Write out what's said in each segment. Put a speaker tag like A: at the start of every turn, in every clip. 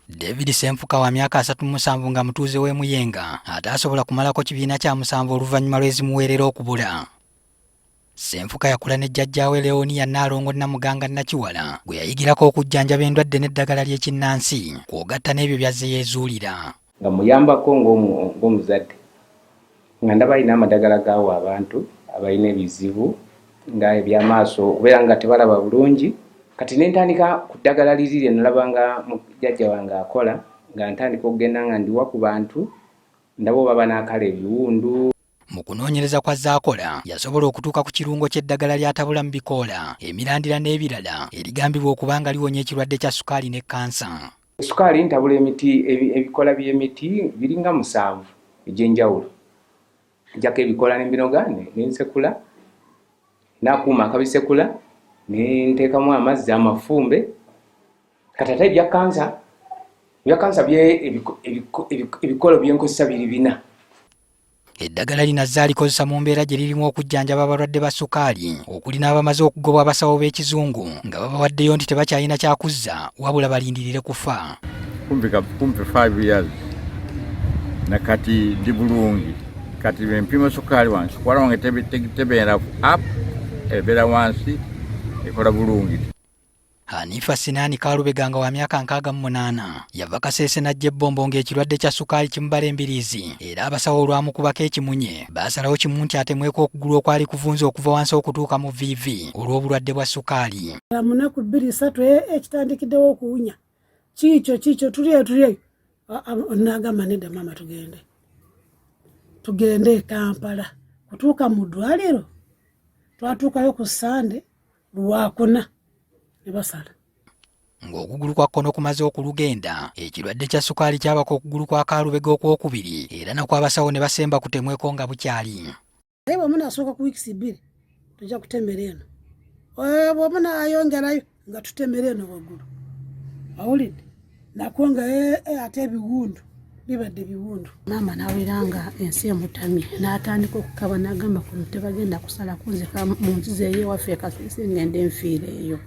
A: David Ssenfuka wa myaka 37 nga mutuuze w'e Muyenga ate asobola kumalako kibiina kya musanvu oluvannyuma lw'ezimuweerera okubula. Ssenfuka yakula ne jjajjaawe Leonia Nnaalongo Namuganga Nakiwala gwe yayigirako okujjanjaba endwadde n'eddagala ly'ekinnansi kw'ogatta n'ebyo by'azze yeezuulira.
B: Nga muyambako ng'omuzadde nga ndaba alina amadagala gaawa abantu abalina ebizibu nga ebyamaaso okubeera nga tebalaba bulungi. Kati ne ntandika ku ddagala liri lye nalaba nga jjajja wange akola, nga ntandika okugenda nga ndiwa ku bantu ndaba oba banaakala ebiwundu.
A: Mu kunoonyereza kw'azze akola, yasobola okutuuka ku kirungo ky'eddagala ly'atabula mu bikoola, emirandira n'ebirala erigambibwa okuba nga liwonya ekirwadde kya sukaali ne kkansa.
B: Sukaali ntabula emiti, ebikoola by'emiti biringa 7 egy'enjawulo. Njako ebikoola ne mbinoga ne nsekula, n'akuuma akabisekula ne nteekamu amazzi amafumbe. Kati ate ebya kansa, ebya kansa ebikolo bye nkozesa biri 4.
A: Eddagala lino azze alikozesa mu mbeera gye lirimu okujjanjaba abalwadde ba sukaali okuli n'abamaze okugobwa abasawo b'ekizungu nga babawaddeyo nti tebakyalina kyakuzza wabula balindirire kufa.
C: Kumpi 5 years na kati ndi bulungi. Kati empima sukaali wange, sukaali wange tebeera up, ebeera wansi, ekola bulungi.
A: Hanifa Sinani Kalubega nga wa myaka 68 yava Kasese n'ajja ebbombo ng'ekirwadde kya sukaali kimubala embiriizi era abasawo olwamukubako ekimunye baasalawo kimu nti atemweko okugulu okwali kuvunze okuva wansi okutuuka mu viivi olw'obulwadde bwa sukaali.
D: Mu nnaku 2 3 ekitandikiddewo okuwunya kiikyo kiikyo tulyeyo tulyeyo n'agamba nedda maama tugende tugende e Kampala. Kutuuka mu ddwaliro twatuukayo ku Ssande Lwakuna ne basala.
A: Ng'okugulu kwa kkono kumaze okulugenda, ekirwadde kya sukaali kyabaka okugulu kwa Kalubega okwokubiri era nakwo abasawo ne basemba kutemweko nga bukyali.
D: Naye bwe munaasooka ku wiikisi 2 tujja kutemera eno, bwe munaayongerayo nga tutemera eno waggulu, awulidde nakwo nga ate ebiwundu bibadde biwundu. Maama n'awulira nga ensi emutamye n'atandika okukaba n'agamba kuno tebagenda kusala kunzika mu nzizi ey'ewaffe e Kasese ngende nfiire eyo.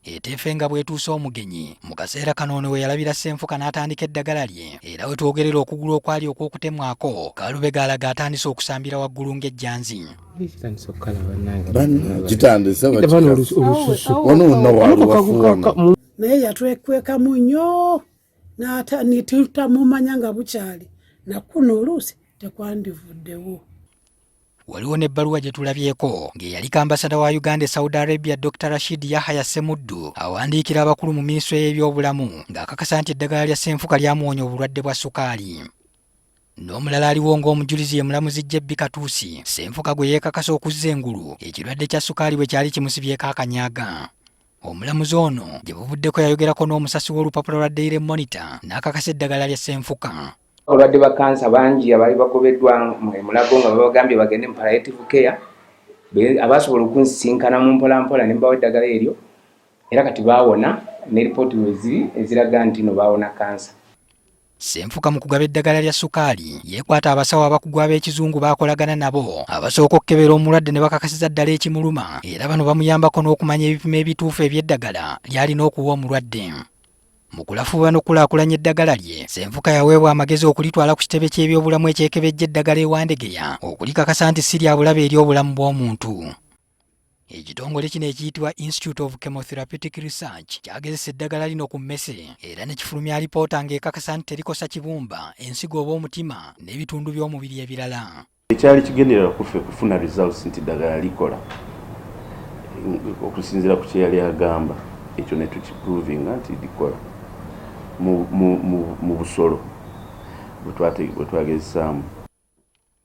A: Eteefe nga bw'etuuse omugenyi mu kaseera kano ono we yalabira Ssenfuka n'atandika eddagala lye era we twogerera okugulu okwali okw'okutemwako Kalubega alaga atandise okusambira waggulu ng'ejjanzi.
E: Kitandise wano.
D: Naye yatwekwekamu nnyo tutamumanya nga bukyali nakuno oluusi tekwandivuddewo.
A: Waliwo n'ebbaluwa gye tulabyeko ng'eyaliko ambasada wa Uganda e Saudi Arabia Dr. Rashid Yahaya Ssemuddu awandiikira abakulu mu minisitule y'ebyobulamu ng'akakasa nti eddagala lya Ssenfuka lyamuwonya obulwadde bwa sukaali. N'omulala aliwo ng'omujulizi ye mulamuzi JB Katuusi Ssenfuka gwe yeekakasa okuzza engulu ekirwadde kya sukaali bwe kyali kimusibyeko akanyaga. Omulamuzi ono gye buvuddeko yayogerako n'omusasi w'olupapula lwa Daily Monitor n'akakasa eddagala lya Ssenfuka.
B: Abalwadde ba kansa bangi abaali bagobeddwa mu Mulago nga babagambye bagende mu palliative care, abasobola okunsisinkana mu mpolampola ne mbawa eddagala eryo era kati baawona ne lipooti weziri eziraga nti no baawona kansa.
A: Ssenfuka mu kugaba eddagala lya sukaali yeekwata abasawo abakugu ab'ekizungu baakolagana nabo abasooka okukebera omulwadde ne bakakasiza ddala ekimuluma era bano bamuyambako n'okumanya ebipimo ebituufu eby'eddagala ly'alina okuwa omulwadde. Mu kulafuuba n'okukulaakulanya eddagala lye, Ssenfuka yaweebwa amagezi okulitwala ku kitebe ky'ebyobulamu ekyekebejja eddagala e Wandegeya okulikakasa nti si lya bulabe eri obulamu bw'omuntu. Ekitongole kino ekiyitibwa Institute of Chemotherapeutic Research kyagezesa eddagala lino ku mmese era ne kifulumya alipoota ng'ekakasa nti terikosa kibumba, ensigo oba omutima n'ebitundu by'omubiri ebirala.
E: Ekyali kigendererwa kuffe kufuna results nti eddagala likola okusinziira ku kye yali agamba, ekyo ne tukiprovinga nti likola mu busolo bwe twagezesaamu.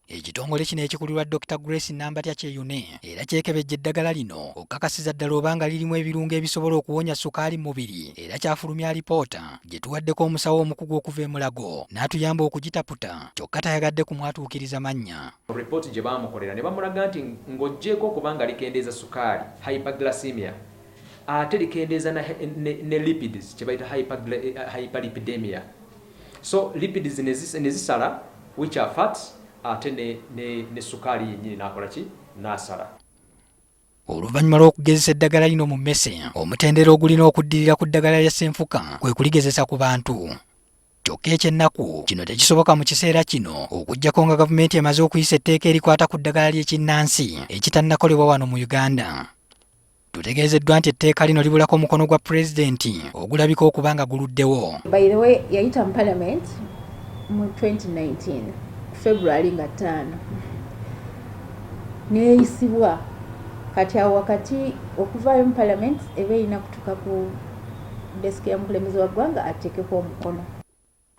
A: Ekitongole kino ekikulirwa Dr. Grace Nambatya Kyeyune era kyekebejja eddagala lino okukakasiza ddala oba nga lirimu ebirungo ebisobola okuwonya sukaali mu mubiri era kyafulumya alipoota gye tuwaddeko omusawo omukugu okuva e Mulago n'atuyamba okugitaputa kyokka tayagadde kumwatuukiriza mannya.
F: Ripooti gye baamukolera ne bamulaga nti ng'oggyeeko okuba nga likendeeza sukaali, hyperglycemia, ate likendeeza ne lipids kye bayita hyperlipidemia. So lipids ne zisala which are fats ate ne sukaali yennyini n'akola ki? N'asala.
A: Oluvannyuma lw'okugezesa eddagala lino mu mmese, omutendera ogulina okuddirira ku ddagala lya Ssenfuka kwe kuligezesa ku bantu. Kyokka eky'ennaku kino tekisoboka mu kiseera kino okuggyako nga gavumenti emaze okuyisa etteeka erikwata ku ddagala ly'ekinnansi ekitannakolebwa wano mu Uganda. Tutegeezeddwa nti etteeka lino libulako omukono gwa pulezidenti ogulabika okuba nga guluddewo.
G: By the way, yayita mu parliament mu 2019 February nga ttaano neeyisibwa kati awo wakati okuvaayo mu parliament eba erina kutuuka ku desiki ya mukulembeze wa ggwanga ateekeko omukono.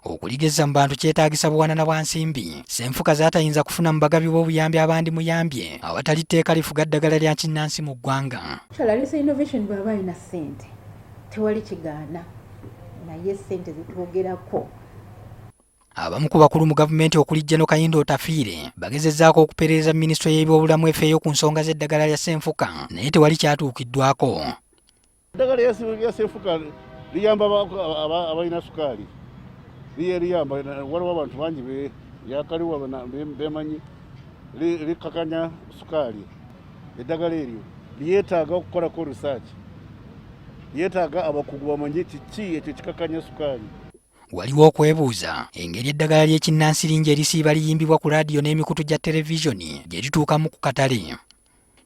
A: Okuligezza mu bantu kyetaagisa buwanana bwa nsimbi Ssenfuka z'atayinza kufuna mu bagabi b'obuyambi abandimuyambye awatali tteeka lifuga ddagala lya kinnansi mu ggwanga.
G: Kyalaleese innovation bw'aba alina ssente tewali kigaana naye ssente zetwogerako.
A: Abamu ku bakulu mu gavumenti okuli Gen Kahinda Otafiire bagezezzaako okuperereza minisitule y'ebyobulamu efeeyo ku nsonga z'eddagala lya Ssenfuka naye tewali kyatuukiddwako.
H: Eddagala lya Ssenfuka liyamba abalina sukaali, liyamba waliwo abantu bangi yakaliwa bemanyi likakanya sukaali. Eddagala eryo lyetaaga okukolako research, lyetaaga abakugu bamanye kiki ekyo kikakanya sukaali.
A: Waliwo okwebuuza engeri eddagala ly'ekinnansi lingi erisiiba liyimbibwa ku laadiyo n'emikutu gya terevizoni gye lituukamu ku katale.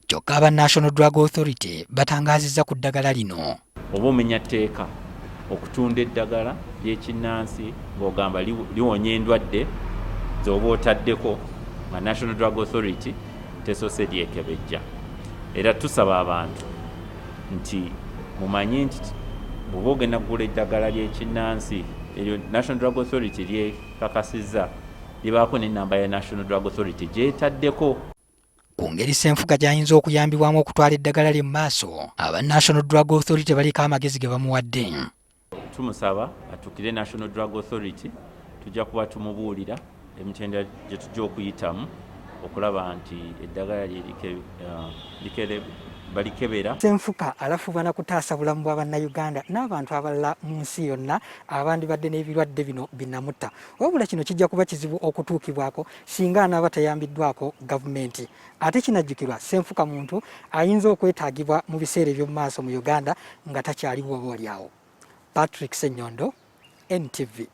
A: Kyokka aba National Drug Authority batangaazizza ku ddagala lino.
I: Oba omenya tteeka okutunda eddagala ly'ekinnansi ng'ogamba liwonya endwadde z'oba otaddeko nga National Drug Authority tesoose lyekebejja. Era tusaba abantu nti mumanye nti bw'oba ogenda kugula eddagala ly'ekinnansi eryo National Drug Authority lyekakasizza libaako n'ennamba ya National Drug Authority gy'etaddeko.
A: Ku ngeri Ssenfuka gy'ayinza okuyambibwamu okutwala eddagala lye mu maaso, aba National Drug Authority baliko amagezi ge bamuwadde.
I: Tumusaba atuukire National Drug Authority, tujja kuba tumubuulira emitendera gye tujja okuyitamu okulaba nti eddagala lye balikebera.
A: Ssenfuka alafuubana kutaasa bulamu bwa Bannayuganda n'abantu abalala mu nsi yonna abandibadde n'ebirwadde bino binamutta. Wabula kino kijja kuba kizibu okutuukibwako singa anaaba tayambiddwako gavumenti. Ate kinajjukirwa Ssenfuka muntu ayinza okwetaagibwa mu biseera eby'omu maaso mu Uganda nga takyaliwo oba olyawo. Patrick Ssenyondo, NTV.